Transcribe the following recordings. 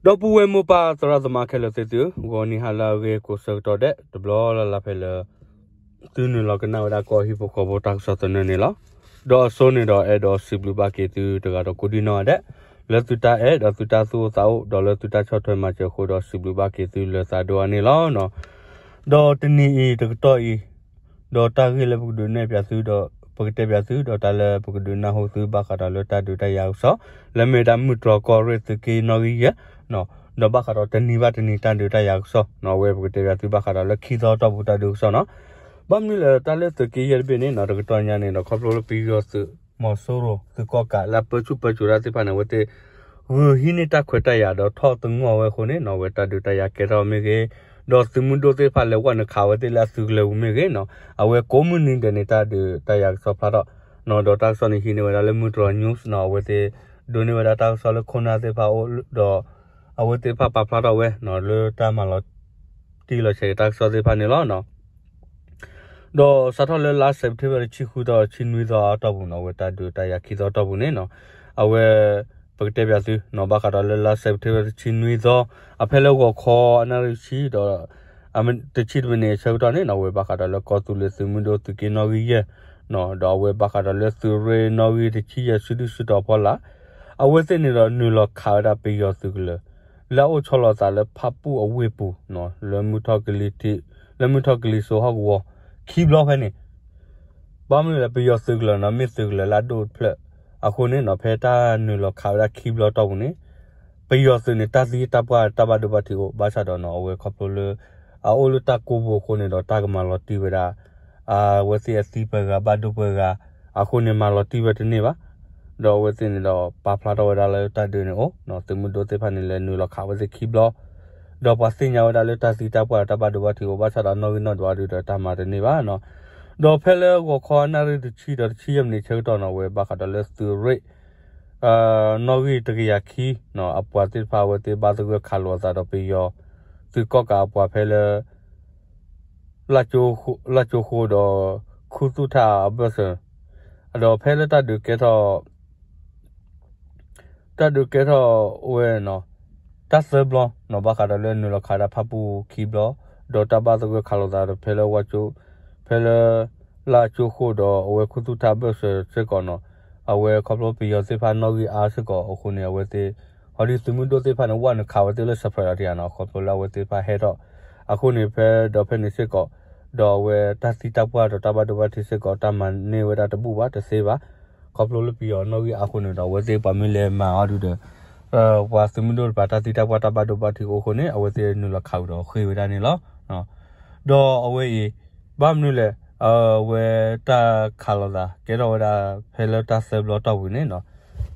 ဒီပုၢ်ဝဲၢ်မိၢ်ပၢ်သရၣ်သမါခဲလၢာ်သ့ၣ်သုဧၢ, ဂီၤနံၤဟါလၢအဂ့ၤကိးဆၢကတီၢ်ဒဲး တဘျီလၢ်လၢ်ဖဲလၢ သုနုာ်လီၤကနၣ်ဝဲဒၣ်ကီၢ်ဟံၣ်ဖိဃီဖိတၢ်ကစီၣ်သနၢၣ်န့ၣ်လီၤ. ဒီးအစိန့ၣ်ဒီးအဲၣ်ဒိးစံးဘျုးဘၣ်က့ၤသုတဂၤဒီးကိးဒံနီၢ်ဂၤဒဲး လၢသုတၢ်အဲၣ်ဒီးသုတၢ်သူၣ်အိၣ်သးအိၣ် ဒီးလၢသုတၢ်ဆီၣ်ထွဲမၤစၢၤအဃိဒီးစံးဘျုးဘၣ်က့ၤသုလၢသးဒိၣ်အါန့ၣ်လီၤ. ဒီးတနံၤအံၤတကတီၢ်အံၤ ဒီးတၢ်ဂ့ၢ်လၢပကဒုးနဲၣ်ပၠးသုဒီး ပကတဲပၠးသုဒီးတၢ်လၢပကဒုးနၢ်ဟူသုဘၣ်ဃးဒီးလၢတၢ်ဒုးတၢ်ယၤကစီၣ် လၢမ့ၢ်ဝဲဒၣ်မုၢ်တြီၢ်ကီၢ်ရ့ၣ်သုးက့နီၣ်ဂံၢ်ယဲၢ် ဒီးဘၣ်ဃးဒီးတနံၤဘၣ်တနံၤတၢ်ဒုးတၢ်ယၤကစီၣ် အဝဲပကတဲပၠးသုဘၣ်ဃးဒီးလၢခံသီတီၢ်ပူၤတၢ်ဒုးကစီၣ်နီၤ. ဘၣ်မနုၤလၢတၢ်လၢသုးက့ယဲၢ်တဘ့ၣ်န့ၣ်နီၤ တကတီၢ်ညါန့ၣ်ဒီး ခီဖျိလၢပယီၤသုးမီၤစိရိၤသုးကီၣ်ကးလၢအပၢဆူၣ်ပၢစိးတၢ်သ့ၣ်တဖၣ်န့ၣ် အဝဲသ့ၣ် ဂုာ်ဟံးန့ၢ်တၢ်ခွဲးတၢ်ယာ်ဒီးထီၣ်သငီၢ်ဝဲအဃိန့ၣ်နီၤ အဝဲတၢ်ဒုးတၢ်ယၤကဲထီၣ်မ့ၢ်ဂ့ၤ, ဒီးသုးမုၢ်ဒိၣ်သ့ၣ်တဖၣ်လဲၤဝဲနုာ်ခးဝဲသ့ၣ်လၢအသုးကလၢၤပူၤမ့ၢ်ဂ့ၤနီၤ အဝဲကိးမုၢ်နံၤဒဲးန့ၣ် တၢ်ဒုးတၢ်ယၤကစီၣ်ဖျါထီၣ် ဒီးတၢ်ကစီၣ်န့ၣ်ဟံးန့ၢ်ဝဲဒၣ်လၢမုၢ်တြီၢ် news နီၤ အဝဲသ့ၣ် ဒိးန့ၢ်ဝဲဒၣ်တၢ်ကစီၣ်လၢခိၣ်နၢ်သ့ၣ်တဖၣ်အအိၣ်ဒီး အဝဲသ့ၣ်တဖၣ်ပာ်ဖျါထီၣ်ဝဲနီၤ လၢတၢ်မၤလီၤတံၢ်လီၤဆဲးက့ၤတၢ်ကစီၣ်သ့ၣ်တဖၣ်န့ၣ်လီၤ. ဒီးစးထီၣ်လၢလါစဲးပထ့ဘၢၣ်တဆံဃုသီ တဆံနွံသီအတီၢ်ပူၤနီၤ အဝဲတၢ်ဒုးတၢ်ယၤခံသီအတီၢ်ပူၤန့ၣ်နီၤ အဝဲ ပကတဲပၠးသုနီၤ ဘၣ်ဃးဒီးလၢလါစဲးပထ့ဘၢၣ်တဆံနွံသီ အဖဲလၢဂီၤခီအနၣ်ရံၣ်တဆံဒီး တဆံတမံးနံးအဆၢကတီၢ်န့ၣ်နီၤ အဝဲဘၣ်ဃးဒီးလၢကီၢ်သူလ့ၤသုးမုၢ်ဒိၣ်သုးက့နီၣ်ဂံၢ်ယဲၢ် ဒီးအဝဲဘၣ်ဃးဒီးလၢသုးရ့ၣ်နီၣ်ဂံၢ်တဆံယဲၢ်စုဒုၣ်စုတီၤဖီလာ် အဝဲသ့ၣ်န့ၣ်ဒီးနုာ်လီၤခးဝဲဒၣ်ပယီၤသုးကလၢၤ လၢအအိၣ်ဆီလီၤသးလၢဖၣ်ပူၣ်အဝ့ၢ်ပူၤ လၢမုၢ်ထီၣ်ကလံၤစိးဟီၣ်ကဝီၤ ခံဘျီဖဲန့ၣ် ဘၣ်မနုၤလဲၣ် ပယီၤသုးကလၢၤနီၤ မ့ၢ်သုးကလၢၤလၢအဒိၣ်တဖျၢၣ် အဃိန့ၣ်နီၤ ဖဲတၢ်နုာ်လီၤခးဝဲဒၣ်ခံဘျီတီၢ်ပူၤန့ၣ် ပယီၤသုးန့ၣ် တၢ်သံတၢ်ပှၢ်တၢ်ဘၣ်ဒိဘၣ်ထံးအိၣ် ဘၣ်ဆၣ်ဒီးနီၤ အဝဲခီဖျိလၢ အအိၣ်လၢတၢ်ကိးပူၤအဃိန့ၣ်ဒီး တၢ်ကမၤလီၤတံၢ်ဝဲဒၣ် အဝဲသ့ၣ်အသံပှဲၤဂၤဘၣ်ဒိပှဲၤဂၤ အဃိန့ၣ် မၤလီၤတံၢ်ဝဲတန့ၢ်ဘၣ် ဒီးအဝဲသ့ၣ်န့ၣ်ဒီး ပာ်ဖျါထီၣ်ဝဲဒၣ်လၢတၢ်ဒုးန့ၣ်အိၣ် သုးမုၢ်ဒိၣ်သ့ၣ်တဖၣ်န့ၣ်လဲၤနုာ်လီၤခးဝဲသ့ၣ်ခံဘျီ ဒီးပှၤသ့ၣ်ညါဝဲဒၣ်လၢတၢ်သံတၢ်ပှၢ်တၢ်ဘၣ်ဒိဘၣ်ထံးအိၣ် ဘၣ်ဆၣ်ဒီးနီၣ်ဂံၢ်နီၣ်ဒွးဒုးဒီးတၢ်မၤတန့ၢ်ဘၣ်နီၤ ဒီးဖဲလၢဂီၤခီအနၣ်ရံၣ်တဆံဒီးတဆံယဲၢ်မံးနံးအဆၢကတီၢ်နီၤ အဝဲဘၣ်ဃးဒီးလၢသုးရ့ၣ် နီၣ်ဂံၢ်တကယၤခံ အပှၤသ့ၣ်တဖၣ်အဝဲသ့ၣ်ဘၣ်သဂၢၢ်ခးလိာ်အသးဒီးပယီၤ သုးကီၣ်ကးအပှၤဖဲလၢ လၢၢ်ကၠိဃိဒီး ခူသူၣ်ထၣ်အဘၢၣ်စၢၤ ဒီးဖဲလၢတၢ်ဒုးကဲထီၣ် တၢ်ဒုးကဲထီၣ်ဝဲနီၤ တၢ်သၢဘျီနီၤ ဘၣ်ဃးဒီးလၢနုာ်လီၤခးဒၣ်ဖၣ်ပူၣ်ခံဘျီ ဒီးတၢ်ဘၣ်သဂၢၢ်ခးလိာ်သးဒီးဖဲလၢဝၣ်ကၠိ ဖဲလၢ လၢၢ်ကၠိဃိဒီးအဝဲခူသူၣ်ထၣ်ဘၢၣ်စၢၤစ့ၢ်ကီးနီၤ အဝဲခီဖျိပယီၤသ့ၣ်တဖၣ်နီၣ်ဂံၢ်အါစ့ၢ်ကီးအဃိန့ၣ် အဝဲသ့ၣ် ဟီဒုးသုးမုၢ်ဒိၣ်သ့ၣ်တဖၣ်န့ၣ် ဝဲနုာ်ခးဝဲသ့ၣ်လၢ surprise အီၤတယၤနီၤ ခီဖျိလၢအဝဲသ့ၣ်တဖၣ်ဟဲထီၣ် အဃိန့ၣ်ဖဲဒီးဖဲန့ၣ်စ့ၢ်ကီး ဒီးအဝဲတၢ်သံတၢ်ပှၢ်ဒီးတၢ်ဘၣ်ဒိဘၣ်ထံးစ့ၢ်ကီး တၢ်မၤန့ၢ်ဝဲဒၣ်တဘူၣ်ဘၣ်တသ့ဘၣ် ခီဖျိလၢပယီၤနီၣ်ဂံၢ်အါအဃိန့ၣ်ဒီး အဝဲသ့ၣ်ပှၤမ့ၢ်လဲၤမၤအီၤဒုးဒီး ပှၤသုးမုၢ်ဒိၣ်တပၤတၢ်သံတၢ်ပှၢ်တၢ်ဘၣ်ဒိဘၣ်ထံးအိၣ်အဃိန့ၣ် အဝဲသ့ၣ်နုာ်လီၤခးဝံၤဒီးဃ့ဝဲဒၣ်န့ၣ်လီၤ. ဒီးအဝဲအံၤ ဘၣ်မနုၤလဲၣ် အဝဲတၢ်ခးလိာ်သး ကဲထီၣ်ဝဲဒၣ်ဖဲလၢတၢ်သၢဘျီတီၢ်ပူၤန့ၣ်နီၤ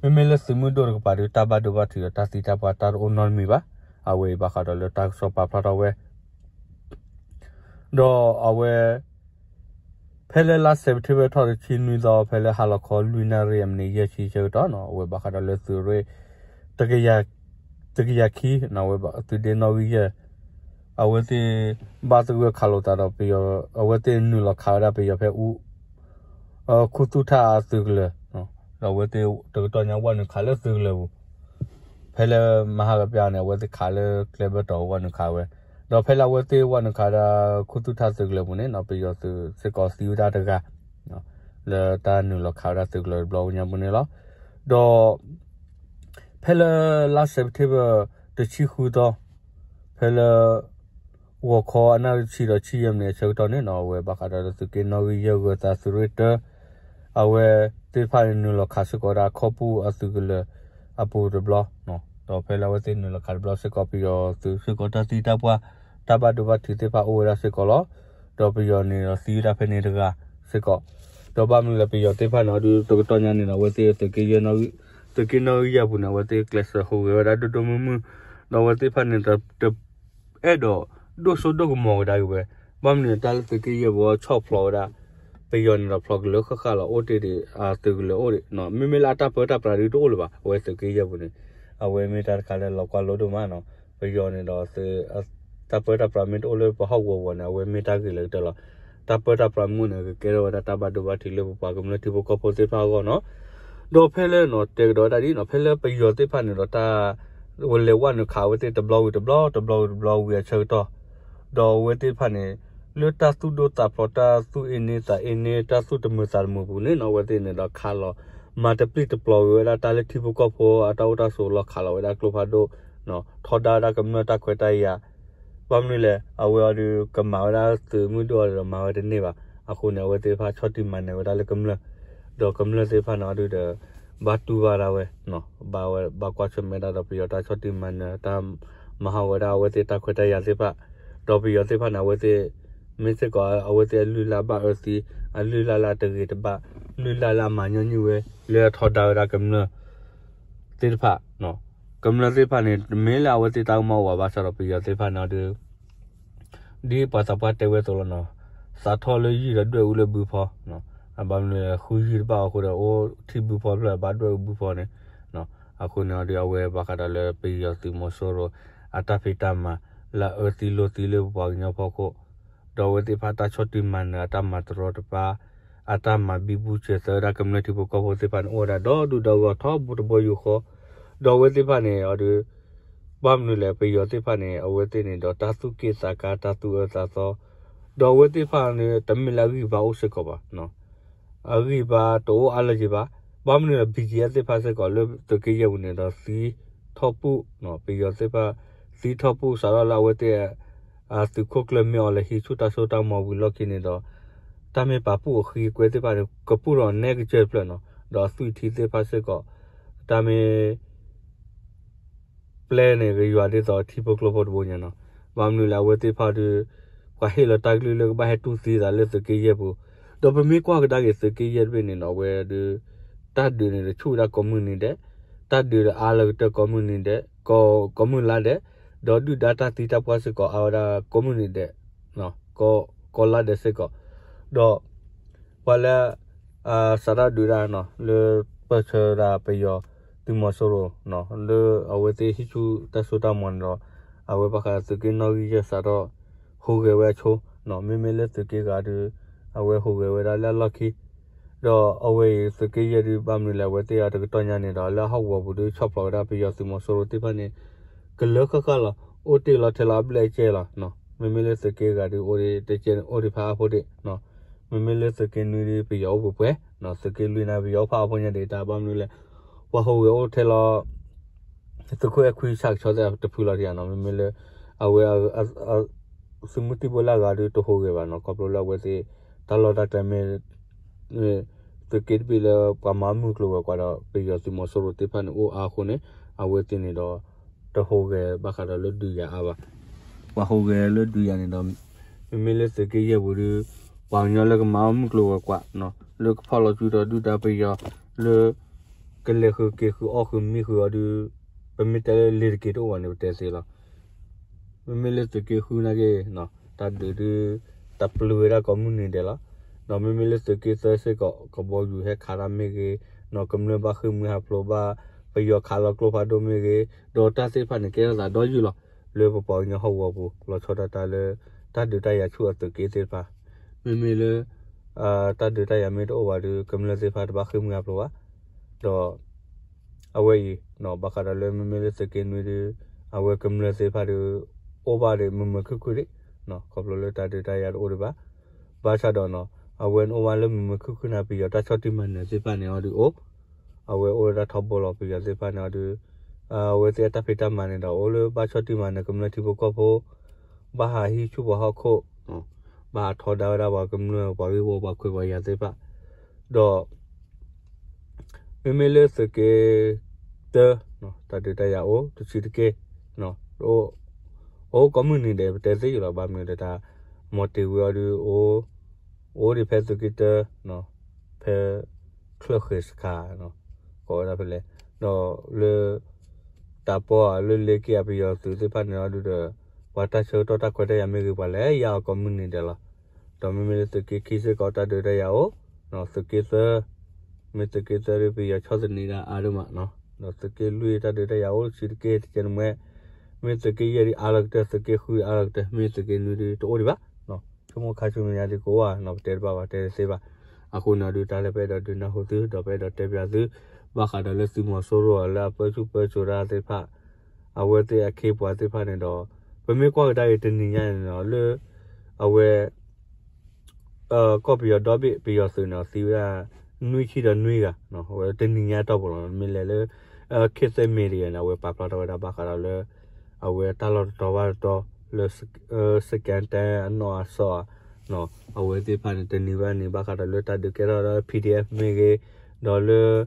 မ့မ့ၢ်လၢသုးမုၢ်ဒိၣ်တကပၤဒီး တၢ်ဘၣ်ဒိဘၣ်ထံးဒီးတၢ်သံတၢ်ပှၢ်တၢ်တအိၣ်နီတမံၤဘၣ်. အဝဲအံၤဘၣ်ဃးဒီးလၢတၢ်ကစီၣ်ပာ်ဖျါထီၣ်ဝဲ ဒီးအဝဲ ဖဲလၢလါစဲးပထ့ဘၢၣ်ထီၣ်တဆံနွံသီ ဖဲလၢဟါလီၤခီလွံၢ်နၣ်ရံၣ်အမံးနံးယဲၢ်ဆံဆၢကတီၢ်နီၤ အဝဲဘၣ်ဃးဒီးလၢသုးရ့ၣ် တကယၤ တကယၤခံနီၤ အဝဲသုးဒ့နီၣ်ဂံၢ်ယဲၢ် အဝဲသ့ၣ် ဘၣ်သဂၢၢ်ခးလိာ်သးဒီးပယီၤ အဝဲသ့ၣ်နုာ်လီၤခးဝဲဒၣ်ပယီၤဖဲအူ ခူသူၣ်ထၣ်အသုးကလၢၤ ဒီးအဝဲသ့ၣ်တကတီၢ်ညါဝဲနုာ်ခးလၢသုးကလၢၤပူၤ ဖဲလၢမဟါကပျၢ်န့ၣ် အဝဲသ့ၣ်ခးလၢကျဲဘၢၣ်တီၤဝဲနုာ်ခးဝဲ ဒီးဖဲလၢအဝဲသ့ၣ်ဝဲနုာ်ခးဒၣ် ခူသူၣ်ထၣ်သုးကလၢၤပူၤန့ၣ်နီၤ ပယီၤသုးစ့ၢ်ကီးသံဝဲဒၣ်တဂၤ လၢတၢ်နုာ်လီၤခးဝဲဒၣ်သုးကလၢၤတဘျီညါပူၤန့ၣ်လီၤ. ဒီး ဖဲလၢလါစဲးပထ့ဘၢၣ် တဆံဃုသီ ဖဲလၢ ဂီၤခီအနၣ်ရံၣ်တဆံဒီးဆံယဲၢ်မံးနံးအဆၢကတီၢ်န့ၣ်နီၤ အဝဲဘၣ်ဃးဒီးလၢသုးက့နီၣ်ဂံၢ်ယဲၢ်ဂၢၤသးသုးရ့ၣ်တၢ အဝဲသ့ၣ်တဖၣ်န့ၣ်နုာ်လီၤခးစ့ၢ်ကီးဝဲဒၣ်ခီပူၣ်အသုးကလၢၤအပူၤတဘျီ ဒီးဖဲလၢအဝဲသ့ၣ်နုာ်လီၤခးတဘျီစ့ၢ်ကီး ပယီၤသုးစ့ၢ်ကီးတၢ်သံတၢ်ပှၢ် တၢ်ဘၣ်ဒိဘၣ်ထံးသ့ၣ်တဖၣ်အိၣ်ဝဲဒၣ်စ့ၢ်ကီးလီၤ. ဒီးပယီၤန့ၣ်ဒီးသံဝဲဒၣ်ဖဲန့ၣ်တဂၤစ့ၢ်ကီး ဒီးဘၣ်မနုၤလဲၣ်ပယီၤသ့ၣ်တဖၣ်န့ၣ် အီၤဒုးတကတီၢ်ညါန့ၣ်ဒီး အဝဲသ့ၣ်သုးက့ယဲၢ် သုးက့နီၣ်ဂံၢ်ယဲၢ်ပူၤန့ၣ် အဝဲသ့ၣ်ကျဲးစၢးဟူးဂဲၤဝဲဒၣ်ဒိၣ်ဒိၣ်မုၢ်မုၢ် ဒီးအဝဲသ့ၣ်တဖၣ်န့ၣ် တအဲၣ်ဒိးဒိၣ်စိဒိၣ်ကမီၤကဒါက့ၤဝဲ, ဘၣ်မနုၤတၢ်လၢသုးက့ယဲၢ်ပူၤဆီၣ်ဖျိးဝဲဒၣ် ပယီၤန့ၣ်ဒီးဖျိးကလၢာ်ဃၣ်ဃၣ်လီၤ အိၣ်တ့ၢ်ဒံး သုးကလၢၤအိၣ်ဒံး မ့မ့ၢ်လၢအတၢ်ပၢတၢ်ပြးဒုးတအိၣ်လၢၤဘၣ် အဝဲသုးက့ယဲၢ်ပူၤန့ၣ် အဝဲမ့ၢ်တၢ်တခါလၢလီၤကွၢ်လိဒိၣ်မးနီၤ ပယီၤန့ၣ်ဒီး တၢ်ပၢတၢ်ပြးမ့ၢ်တအိၣ်လၢပဟီၣ်ကဝီၤပူၤန့ၣ် အဝဲမ့ၢ်တၢ်ဂ့ၢ်လၢကတၢၢ်လီၤ. တၢ်ပၢတၢ်ပြးမ့ၢ်အိၣ်န့ၣ် ကကဲထီၣ်ဝဲဒၣ်တၢ်ဘၣ်ဒိဘၣ်ထံးလၢပပှၤကမျၢၢ်ထံဖိကီၢ်ဖိသ့ၣ်တဖၣ်အဂီၢ်နီၤ ဒီးဖဲလၢနီၤ တဲကဒီးဝဲဒၣ်ဒ်နီၤ ဖဲလၢပယီၤသ့ၣ်တဖၣ်န့ၣ်ဒီးတၢ် ဝဲလဲၤဝဲနုာ်ခးအဝဲသ့ၣ်တဘျီဝံၤတဘျီ တဘျီဝံၤတဘျီဝံၤအဆၢကတီၢ်, ဒီးအဝဲသ့ၣ်တဖၣ်န့ၣ် လၢတၢ်သူၣ်ဒိၣ်သးဖျိး တၢ်သူၣ်အ့န့သးအ့န့ တၢ်သူၣ်တမုာ်သးတမုာ်ပူၤန့ၣ်နီၤ အဝဲသ့ၣ်န့ၣ်ဒီးခးလီၤ မၤတပျံၤတပျီၤဝဲဒၣ်တၢ်လၢထံဖိကီၢ်ဖိအတၢ်အိၣ်တၢ်ဆိးလီၤ ခးလီၤဝဲဒၣ်ကျိဖးဒိၣ် ထီဒါဝဲဒၣ်ကမျၢၢ်တၢ်ခွဲးတၢ်ယာ် ဘၣ်မနုၤလဲၣ် အဝဲအီၤဒုးကမၤဝဲဒၣ်သုးမုၢ်ဒိၣ်အီၤဒီးမၤဝဲတန့ၢ်ဘၣ်. အဃိန့ၣ် အဝဲသ့ၣ်တဖၣ်ဆီၣ်တံၢ်မၤနၢၤဝဲဒၣ်လၢကမျၢၢ်, ဒီးကမျၢၢ်သ့ၣ်တဖၣ်န့ၣ်အီၤဒုးဒီး ဘၣ်တူၢ်ဘၣ်ဒၣ်ဝဲ, ဘၣ်ဝဲဘၣ်ကွၢ်ဆၢၣ်မဲာ်ဒၣ်ဒီးပယီၤတၢ်ဆီၣ်တံၢ်မၤနၢၤ တၢ်မၤဟးဂီၤဝဲဒၣ်အဝဲသ့ၣ်တၢ်ခွဲးတၢ်ယာ်သ့ၣ်တဖၣ်, ဒီးပယီၤသ့ၣ်တဖၣ်န့ၣ် အဝဲသ့ၣ် မ့ၢ်စ့ၢ်ကီးအဝဲသ့ၣ်အလုၢ်အလၢ်ဘၣ်အၢသံ, အလုၢ်အလၢ်လၢအတဂ့ၤတဘၣ်, လုၢ်အလၢ်လၢအမၤညီနုၢ်ဝဲ လၢအထီဒါဝဲဒၣ်ကမျၢၢ်သ့ၣ်တဖၣ်, ကမျၢၢ်သ့ၣ်တဖၣ်န့ၣ် တမ့ၢ်လၢအဝဲသ့ၣ်တၢ်ကမၣ်အိၣ်ဘၣ် ဘၣ်ဆၣ်ဒီးပယီၤသ့ၣ်တဖၣ်န့ၣ်အီၤဒုး ဒ်ပှၤသးပှၢ်တဲဝဲအသိးလီၤနီၤ, သးထီၣ်လၢယုၢ်ဒီးဒွဲၣ်အူလၢဘုဖီ, ဘၣ်မနုၤလဲၣ် ဃုယုၢ်တဘၣ်အဃိဒီး အိၣ်ထံၣ်ဘုဖီဖျၢၣ်ဘၣ်ဒွဲၣ်အူဘုဖီန့ၣ်, အဃိန့ၣ်အီၤဒုး အဝဲဘၣ်ဃးဒီးလၢပယီၤသုးမီၤစိရိၤ အတၢ်ဖံးတၢ်မၤ လၢအအၢသံလိာ်သံလၢပပှၤကညီဖီခိၣ်, ဒီးအဝဲသ့ၣ်တဖၣ်တၢ်ဆီၣ်တံၢ်မၤနၢၤအတၢ်မၤတရီတပါ အတၢ်မၤဘံဘူဆဲးသၢဝဲဒၣ်ကမျၢၢ်ထံဖိကီၢ်ဖိသ့ၣ်တဖၣ်န့ၣ် အိၣ်ဝဲဒၣ်ဒီဒူၣ်ဒီဂီၢ်ထီဘိတဘိယူၢ်ဃီ, ဒီးအဝဲသ့ၣ်တဖၣ်န့ၣ်အီၤဒုး ဘၣ်မနုၤလဲၣ် ပယီၤသ့ၣ်တဖၣ်န့ၣ် အဝဲသ့ၣ်န့ၣ်ဒီးတၢ်သူၣ်က့ၣ်သးကါ တၢ်သူၣ်အၢသးသီ, ဒီးအဝဲသ့ၣ်တဖၣ်န့ၣ် တမ့ၢ်လၢအဂံၢ်ဘါအိၣ်စ့ၢ်ကီးဘၣ်, အဂံၢ်ဘါတအိၣ်အါလၢၤက့ၤဘၣ်, ဘၣ်မနုၤလဲၣ် ဘံၣ်ကၠံၣ်အဲၣ်သ့ၣ်တဖၣ်စ့ၢ်ကီးလၢသုးက့ယဲၢ်ပူၤန့ၣ်ဒီး သံထီၣ်ပူၣ်, ပယီၤသ့ၣ်တဖၣ် သံထီၣ်ပူၣ်စးထီၣ်လၢအဝဲသ့ၣ် သုးခိၣ်ကျၢၢ်မ့ၢ်အီၤလဲၤဟံးဆူၣ်တၢ်စိတၢ်ကမီၤဝံၤလီၢ်ခံန့ၣ်ဒီး တၢ်မ့ၢ်ပာ်ပူၣ်အဃံအကွဲသ့ၣ်တဖၣ်န့ၣ် ကပူၣ်ထီၣ်နဲကစၢၢ်တဖျၢၣ်နီၤ, ဒီးသွံၣ်ထံသ့ၣ်တဖၣ်စ့ၢ်ကီး တၢ်မ့ၢ် ပျဲန့ၣ် ကယွၤဒ်သိးထံဖိကျိဖိတဘိညါနီၤ, ဘၣ်မနုၤလဲၣ် အဝဲသ့ၣ်တဖၣ်ဒုး ပှၤဟ့ၣ်လီၤတၢ်ကလုၢ်လၢကဘၣ်ဟဲတူၢ်သံသးလၢသုးက့ယဲၢ်ပူၤ, ဒီးပမ့ၢ်ကွၢ်ကဒါက့ၤသုးက့ယဲၢ်တဘ့ၣ်န့ၣ်နီၤ အဝဲဒုး တၢ်ဒုးန့ၣ်တဆူၣ်ဝဲဒၣ်ကိးမုၢ်နံၤဒဲး, တၢ်ဒုးဒီးအါလၢကတၢၢ်ကိးမုၢ်နံၤဒဲး, ကိးမုၢ်လါဒဲး, ဒီးဒုၣ်ဒါတၢ်သံတၢ်ပှၢ်စ့ၢ်ကီးအါဝဲဒၣ်ကိးမုၢ်နံၤဒဲး, ကိးလါဒဲးစ့ၢ်ကီး, ဒီး ပှၤလၢ စးထီၣ်ဒုးဒၣ်နီၤ လၢပၢၢ်ဆၢဒၣ်ပယီၤသုးမီၤစိရိၤ လၢအဝဲသ့ၣ်ဟံးဆူၣ်တၢ်စိတၢ်ကမီၤန့ၣ်ဒီး အဝဲဘၣ်ဃးသုးက့နီၣ်ဂံၢ်ယဲၢ်စးထီၣ် ဟူးဂဲၤဝဲအဆိ, မ့မ့ၢ်လၢသုးက့ဂၤဒုး အဝဲဟူးဂဲၤဝဲဒၣ်လၢအလီၢ်ခံ, ဒီးအဝဲအံၤသုးက့ယဲၢ်ဒုး ဘၣ်မနုၤလဲၣ် အဝဲသ့ၣ်အတကတီၢ်ညါန့ၣ်ဒီး လၢအဟီၣ်ကဝီၤပူၤဒုး ဆီၣ်ဖျိးဝဲဒၣ်ပယီၤသုးမီၤစိရိၤသ့ၣ်တဖၣ်န့ၣ် ကလၢဃၣ်ဃၣ်လီၤ. အိၣ်တ့ၢ်လီၤထဲလီၤအဘျဲၣ်အကဲလီၤ. မ့မ့ၢ်လၢသုးက့ဂၤဒုး အိၣ်တ့ၢ်ဖးအါဖိဒံး, မ့မ့ၢ်လၢသုးက့နွံဒုး ပယီၤအိၣ်ပှဲၤပှဲၤ, သုးက့လွံၢ်န့ၣ် ပယီၤအိၣ်ဖးအါဖိညါဒံးတၢ် ဘၣ်မနုၤလဲၣ် ပှၤဟူးဂဲၤအိၣ်ထဲလီၤ သုးခိၣ်အဲၣ်ခွံဆၣ်ကဆီသ့ၣ်တဖုလီၤတယၤနီၤ. မ့မ့ၢ်လၢ အဝဲ သုးမုၢ်သံၣ်ဘိလၢအဂၤဒုးတဟူးဂဲၤဘၣ်နီၤ ခီဖျိလၢအဝဲသ့ၣ် တၢ်လီၢ်တၢ်ကျဲမ့ၢ် သုးက့တဘ့ၣ်လၢပှၤမၤမုၢ်ကျိၤဝဲၤကွာ်ဒီး ပယီၤသုးမီၤစိရိၤသ့ၣ်တဖၣ်န့ၣ်အိၣ်အါအဃိန့ၣ် အဝဲသ့ၣ်န့ၣ်ဒီး တဟူးဂဲၤဘၣ်ဃးဒီးလၢဒုးယၤအါဘၣ်. ပှၤဟူးဂဲၤလၢဒုးယၤန့ၣ်ဒီး မ့မ့ၢ်လၢသုးက့ယဲၢ်ပူၤဒုး ပှၤကညီလၢကမၤအီၣ်မုၢ်ကျိၤဝဲၤကွာ် လၢကဖီၣ်လီၤစုဒီးဒုၣ်ဒါပယီၤ လၢ ကလဲၤဃုာ်က့ၤဃုာ်အီၣ်ဃုာ်မံဃုာ်အီၤဒုး ပမ့ၢ်တဲလၢလ့ၤတက့ၤတအိၣ်ဘၣ်န့ၣ် ပတဲသ့လီၤ. မ့မ့ၢ်လၢသုးက့ဃုနာ်က့ တၢ်ဒုးဒုး တပျုၤဝဲဒၣ်ကိးမုၢ်နံၤဒဲးလီၤ. ဒီးမ့မ့ၢ်လၢသုးက့သၢစ့ၢ်ကီး ကဘီယူၤဟဲခးတၢ်မ့ၢ်ဂ့ၤ, ကမျၢၢ်ဘၣ်ဃ့ၢ်မှံဟးဖျိးဘၣ် ပယီၤခးလီၤကျိဖးဒိၣ်မ့ၢ်ဂ့ၤ, ဒီးတၢ်သ့ၣ်တဖၣ်န့ၣ် ကဲထီၣ်သးဒီယုၢ်လီၤ. လၢပပှၤကညီဟီၣ်ကဝီၤပူၤ လီၤဆီဒၣ်တၢ်လၢ တၢ်ဒုးတၢ်ယၤဆူၣ်အသုးက့သ့ၣ်တဖၣ် မ့မ့ၢ်လၢ တၢ်ဒုးတၢ်ယၤမ့ၢ်တအိၣ်ဘၣ်ဒီး ကမျၢၢ်သ့ၣ်တဖၣ်တဘၣ်ဃ့ၢ်မှံဟးဖျိးဘၣ်. ဒီး အဝဲအံၤ ဘၣ်ဃးဒီးလၢမ့မ့ၢ်လၢသုးက့နွံဒုး အဝဲကမျၢၢ်သ့ၣ်တဖၣ်ဒုး အိၣ်ဘၣ်ဒီးမုာ်မုာ်ခုၣ်ခုၣ်ဒံး ခီဖျိလၢတၢ်ဒုးတၢ်ယၤတအိၣ်ဒံးဘၣ်. ဘၣ်ဆၣ်ဒီးနီၤ အဝဲန့ၣ်အိၣ်ဘၣ်လၢမုာ်မုာ်ခုၣ်ခုၣ်န့ၣ် ပယီၤတၢ်ဆီၣ်တံၢ်မၤနၢၤသ့ၣ်တဖၣ်န့ၣ်အီၤဒုးအိၣ် အဝဲအိၣ်ဝဲဒၣ်ထီဘိလီၤ ပယီၤသ့ၣ်တဖၣ်န့ၣ်အီၤဒုး အဝဲသ့ၣ်အတၢ်ဖံးတၢ်မၤန့ၣ်ဒီး အိၣ်လၢဘၣ်ဆီၣ်တံၢ်မၤနၢၤကမျၢၢ်ထံဖိကီၢ်ဖိ ဘၣ်ဟးဟံးဆူၣ်ပှၤဟီၣ်ခိၣ် ဘၣ်ဟးထီဒါဝဲဒၣ်ပှၤကမျၢၢ် ပှၤဂ့ၢ်ဝီပှၤခွဲးပှၤယာ်သ့ၣ်တဖၣ် ဒီး မ့မ့ၢ်လၢသုးက့တၢ တၢ်ဒုးတၢ်ယၤအိၣ်တဆံးတက့ၢ် အိၣ်ကိးမုၢ်နံၤဒဲး ပတဲသ့ယုာ်လီၤ ဘၣ်မနုၤဒီးတၢ် မီၤတ့ၤဝ့အီၤဒုး အိၣ်ဒံးဖဲသုးက့တၢ ဖဲ ချၢၣ်ဃဲၤစခါ ကိးဝဲဒၣ်ဖဲလဲၣ် ဒီးလၢ တၢ်ပီဧါ လၢလ့က့ၤဧါ ပယီၤသုးသ့ၣ်တဖၣ်န့ၣ်အီၤဒုးဒီး ပှၤတၢ်ဆၢကတီၢ်တၢ်ခွဲးတၢ်ယာ်မ့ၢ်ဂ့ၤ ပှၤလဲၤယါအီၤကိးမုၢ်နံၤဒဲးလီၤ. ဒီးမ့မ့ၢ်လၢသုးက့ခံစ့ၢ်ကီး တၢ်ဒုးတၢ်ယၤအိၣ် သုးက့သၢ မ့ၢ်သုးက့သၢဒုး ပယီၤဆီၣ်သနံးဒၣ်အါဒိၣ်မး ဒီးသုးက့လွံၢ်တၢ်ဒုးတၢ်ယၤအိၣ်တဆံးတက့ၢ် တကဲန့ၣ်မ့ၢ် မ့ၢ်သုးက့ယဲၢ်ဒုးအါလီၤကတၢၢ် သုးက့ဃုအါလီၤကတၢၢ် မ့ၢ်သုးက့နွံဒုးတအိၣ်ဒံးဘၣ်. ဆိကမိၣ်ခါဆူမဲာ်ညါဒုးကအိၣ်ဧါ ပတဲတဘၣ်ဘၣ် တဲတသ့ဘၣ်. အဃိန့ၣ်ဒုး တၢ်လၢပအဲၣ်ဒိးဒုးနၢ်ဟူသု ဒီးပအဲၣ်ဒိးတဲပၠးသု ဘၣ်ဃးဒီးလၢသုးမီၤစိရိၤလၢအပၢဆူၣ်ပၢစိးတၢ်သ့ၣ်တဖၣ် အဝဲသ့ၣ်အခ့အပှၤသ့ၣ်တဖၣ်န့ၣ်ဒီး ပမ့ၢ်ကွၢ်ကဒါက့ၤတနံၤညါန့ၣ်ဒီး လၢ အဝဲ ကီၢ်ပယီၤဒီဘ့ၣ် ပယီၤသုးန့ၣ် သံဝဲဒၣ် နွံဆံဒီးနွံဂၤ အဝဲတနံၤညါတီၢ်ပူၤလီၤ. မ့ၢ်လဲၤလၢ ခေတ်သစ်မီဒီယာန့ၣ် အဝဲပာ်ဖျါထီၣ်ဝဲဒၣ်ဘၣ်ဃးဒီးလၢ အဝဲတၢ်လီၢ်တတီၤဘၣ်တတီၤ လၢ စကဲတဲ အနီၢ်အစီၣ် အဝဲသ့ၣ်တဖၣ်န့ၣ် တနံၤဘၣ်နံၤဘၣ်ဃးဒီးလၢတၢ်ဒုးကဲထီၣ်ဒီး PDF မ့ၢ်ဂ့ၤ ဒီးလၢ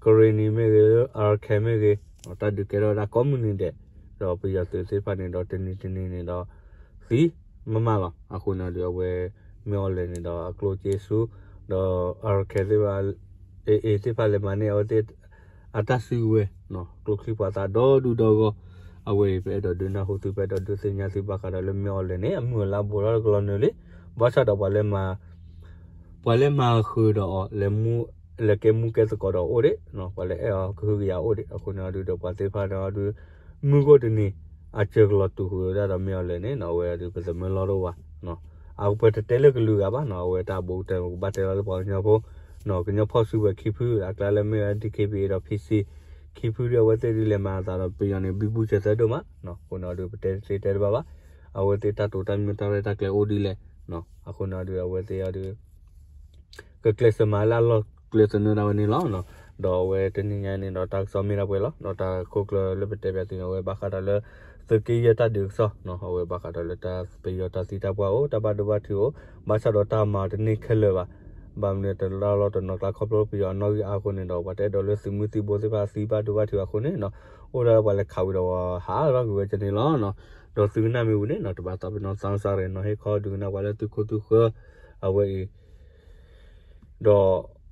ကရ့ၣ်နံၤမ့ၢ်ဂ့ၤ လၢ Arakan မ့ၢ်ဂ့ၤ တၢ်ဒုးကဲထီၣ်ဝဲဒၣ်ကိးမုၢ်နံၤဒဲး ဒီးပယီၤသုးသ့ၣ်တဖၣ်န့ၣ်ဒီးတနံၤတနံၤန့ၣ်ဒီး သံမးမးလီၤ. အဃိန့ၣ်ဒီးအဝဲ မ့ၢ်အီၤလဲၣ်န့ၣ်ဒီးအကျိၣ်စ့ဆူ ဒီး Arakan သ့ၣ်တဖၣ် AA သ့ၣ်တဖၣ်လဲၤမၤန့ၢ်အဝဲသ့ၣ် အတၢ်စုကဝဲၤ ကျိချံမျိာ်သၣ်ဒီဒူဒီဂီၢ် အဝဲအံၤပအဲၣ်ဒိးဒုးနၢ်ဟူသု ပအဲၣ်ဒိးဒုးသ့ၣ်ညါသုဘၣ်ဃးဒီးလၢမ့ၢ်အီၤလဲၣ်န့ၣ် အမုၢ်အလါဘူးထီၣ်တကလီၤနုာ်လံ ဘၣ်ဆၣ်ဒီးပှၤလၢမၤ ပှၤလၢမၤဃုာ်ဒီးအီၤ လဲၤကဲမူကဲသကိးဒီးအိၣ်ဒံး ပှၤလၢအဲၣ်အီၤကဟုကယာ်အိၣ်ဒံး အဃိန့ၣ်ဒီးပှၤသ့ၣ်တဖၣ်န့ၣ်ဒီး မုၢ်ဂီၢ်တနံၤ အစၢၤကလီၤတူာ်ဃုာ်ဝဲဒၣ်ဒီးမ့ၢ်အီၤလဲၣ်န့ၣ် အဝဲဒီးပသမၢလီၢ်တအိၣ်ဘၣ် အပှဲၤတတဲလၢကလုာ်ဂၤဘၣ်နီၤ အဝဲတၢ်ဘူးကတၢၢ်ကဘၣ်တဲလီၤလၢပှၤကညီဖိ ကညီဖီၣ်စုကဝဲၤခံဖု အကျါလၢမ့ၢ်ဝဲ DKBA ဒီး PC ခံဖုဒီးအဝဲသ့ၣ်ဒုးလဲၤမၤအသးဒီးပယီၤန့ၣ် ဘံဘူဆဲးသၢဒိၣ်မး အဃိန့ၣ်ဒီးပတဲတသ့တဲတဘၣ်ဘၣ် အဝဲသ့ၣ်တၢ်တိာ်တၢ်မံတၢ်ရဲၣ်တၢ်ကျဲၤအိၣ်ဒ်လဲၣ် အဃိန့ၣ်ဒီးအဝဲသ့ၣ်အီၤဒီး ကကျဲးစၢးမၤလၢအလီၢ်ကျဲသနၢၣ်ဒၣ်ဝဲန့ၣ်လီၤ. ဒီးအဝဲတနံၤညါန့ၣ်ဒီးတၢ်ကစီၣ်မ့ၢ်ဒၣ်ပှဲၤလီၤ. ဒီးတၢ်ခိၣ်ကျၢၢ်လၢပတဲပၠးသုန့ၣ် အဝဲဘၣ်ဃးဒီးလၢ သုးက့ယဲၢ်တၢ်ဒုးကစီၣ် အဝဲဘၣ်ဃးဒီးလၢတၢ်ပယီၤတၢ်သံတၢ်ပှၢ်အိၣ် တၢ်ဘၣ်ဒိဘၣ်ထံးအိၣ် ဘၣ်ဆၣ်ဒီးတၢ်မၤတန့ၢ်ခဲလၢာ်ဘၣ်. ဘၣ်မနုၤတလၢ်လီၢ်တနီၤကျါခီဖျိပယီၤအနီၣ်ဂံၢ်အါအဃိန့ၣ်ဒီး ပှၤတအဲၣ်ဒိးလၢသုးမုၢ်သံၣ်ဘိသ့ၣ်တဖၣ်သံဘၣ်ဒိဘၣ်ထံးအဃိန့ၣ် အိၣ်ဒၣ်လၢပှၤလဲၤခးဝံၤဒီးဟးထီၣ်ကွံာ်ဝဲကန့ၣ်လီၤ. ဒီးသုကနၣ်မ့ၢ်ဝံၤန့ၣ် တဘၣ်သးပ့ၤနီၣ်သးစၢ်ရ့ၣ်နီၤ ဟ့ၣ်ခီဒုးကနၣ်ပှၤလၢသုခိၣ်သုဃၢၤ အဝဲအံၤ ဒီး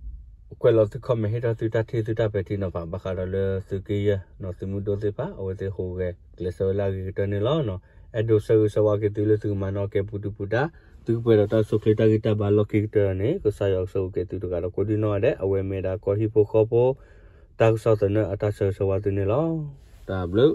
ကွဲးလီၤသု comment ဟ့ၣ်ထီၣ်သုတၢ်ထံၣ်သုတၢ်ပဲာ်ထံနီၤဖး ဘၣ်ဃးဒီးလၢသုးက့ယဲၢ် သုးမုၢ်ဒိၣ်သ့ၣ်တဖၣ် အဝဲသ့ၣ်ဟူးဂဲၤကျဲးစၢးဝဲလၢအဂ့ၤကတၢၢ်န့ၣ်လီၤ. အဲၣ်ဒိးဆၢဂ့ၤဆၢဝါက့ၤသုလၢသုကမၤနီၣ်ကဲပူၤဒုပူၤဒါ သုကပှဲၤဒီးတၢ်အိၣ်ဆူၣ်အိၣ်ချ့တၢ်ဂံၢ်တၢ်ဘါလီၢ်ခံကတၢၢ်န့ၣ် ကစၢ်ယွၤကဆိၣ်ဂ့ၤက့ၤသုတဂၤဒီးကိးဒံနီၢ်ဂၤဒဲး အဝဲမ့ၢ်ဒၣ်ကီၢ်ဟံၣ်ဖိဃီဖိ တၢ်ကစီၣ်သနၢၣ်အတၢ်ဆၢဂ့ၤဆၢဝါသုန့ၣ်လီၤ. တၢ်ဘျုး